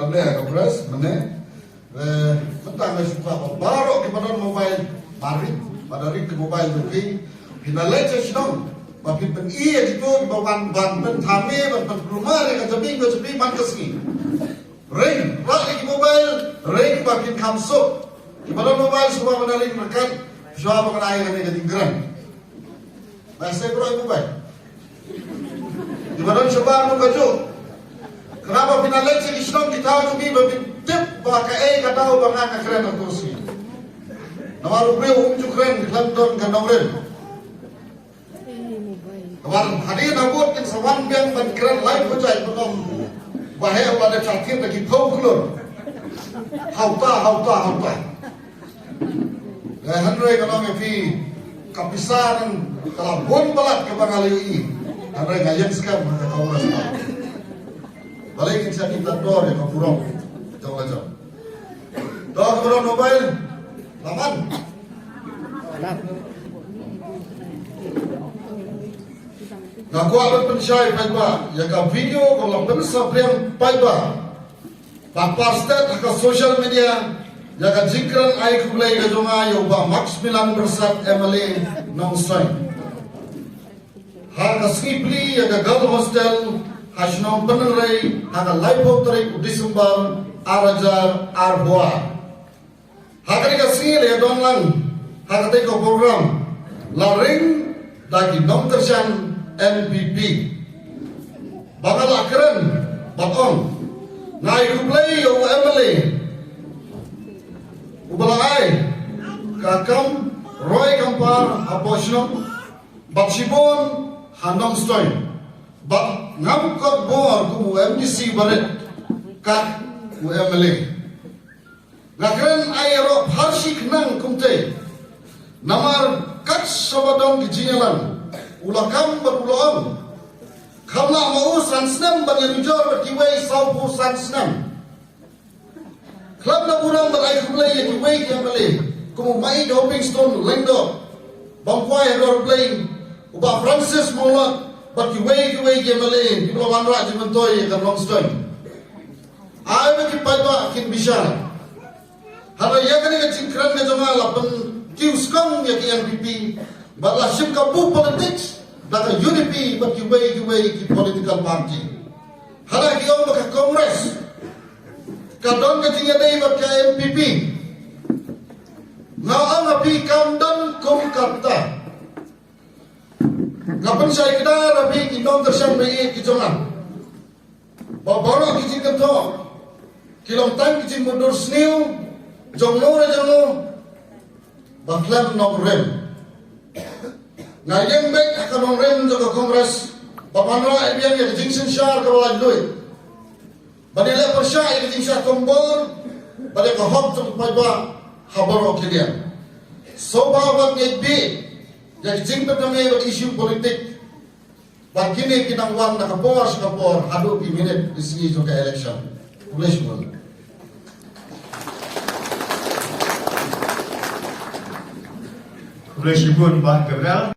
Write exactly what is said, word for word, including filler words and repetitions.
Ynda ka press mynne, eh, mynta nga shu kwah ba baroh kiba don mobile, ba ring, ba da ring ki mobile jong phi, phin da leit sha shnong ba phin pyni ïa kito kiba wan ban pynthame, ban pynkulmar ïa ka jingim ka jingim man ka sngi. Ring, rah ïa ki mobile, ring ba kin kham suk. Kiba don mobile shuwa ban da ring ryngkat, shuwa ban ai kane ka jingkren. Ba sa ïa baroh ïa mobile. Kiba don shabar ruh kajuh. Khnang ba phin da leit sha ki shnong ki thaw jong phi ba phin tip ba kaei ka daw ba nga nga kren ha kto ka sngi. Namar u briew um ju kren khlem don ka nongrim. Namar hadien habud kin sa wan biang ban kren lai phew jait ban ong ba heh ba dep shah thied da ki phew klur. Hauta, hauta, hauta. Eh, hynrei nga ong ïa phi, ka pisa ngan ka la bun palat kaba nga la ïohi. Hynrei nga ïeng skhem ha ka Congress. Balei kin sa kin ta dor ïa ka burom jong la jong. To, ka burom mobile. Laman. Nga kwah ban pynshai paidbah ïa ka video kaba la pynsaphriang paidbah. Ba parstet ha ka social media ïa ka jingkren ai khublei ka jong nga ïa u Bah Maximilan Byrsat, M L A Nongstoiñ, ha ka sngi plie ïa ka Girl Hostel ha shnong Pyndengrei ha ka laiphew tarik u December ar hajar arphew ar. Ha kane ka sngi la ïadon lang ha katei ka program, la ring da ki nongkyrshan N P P. Ba nga la kren bad ong, nga ai khublei ïa u M L A uba la ai ka kam roi kam par hapoh shnong bad shibun ha Nongstoiñ, bad ngam kot bor kum u M D C barit kat u M L A. Nga kren ai ïaroh pharshi khnang kumtei. Namar kat shaba don ki jingïalang, u la kam bad u la ong, kham lah ma u san snem ban ïanujor bad kiwei sawphew san snem. Khlem da burom ban ai khublei ïa kiwei ki M L A kum u Maieit Hopingstone Lyngdoh, bam kwai ha dor Blei, u Bah Francis Mawlot bad kiwei kiwei ki M L A kiba la wanrah jingmyntoi ïa ka Nongstoiñ. Ai ba ki paidbah kin bishar. Haba ïa kane ka jingkren ka jong nga la pynkiew skhem ïa ki N P P bad la shim kabu politics da ka U D P bad kiwei kiwei ki political party. Haba ki ong ba ka Congress ka don ka jingïadei bad ka N P P, nga ong ha phi kam don kum kata. Nga pynshai kdar ha phi ki nongkyrshan ba ïeit ki jong nga. Ba baroh ki jingkynthoh ki long tang ki jingmutdur sniew jong no re jong no ba khlem nongrim. Nga ïeng beit ha ka nongrim jong ka Congress ba wanrah ïa biang ïa ka jingsynshar kaba laitluid, ba ïaleh pyrshah ïa ka jingshah tombor bad ïa ka hok jong ka paidbah ha baroh ki liang. Sngewbha wat ngeit beit ïa ka jingpynthame bad issue politik. Ba kine ki dang wan na ka por sha ka por haduh ki minit ki sngi jong ka election. Khublei shibun. Khublei shibun Bah Gabriel.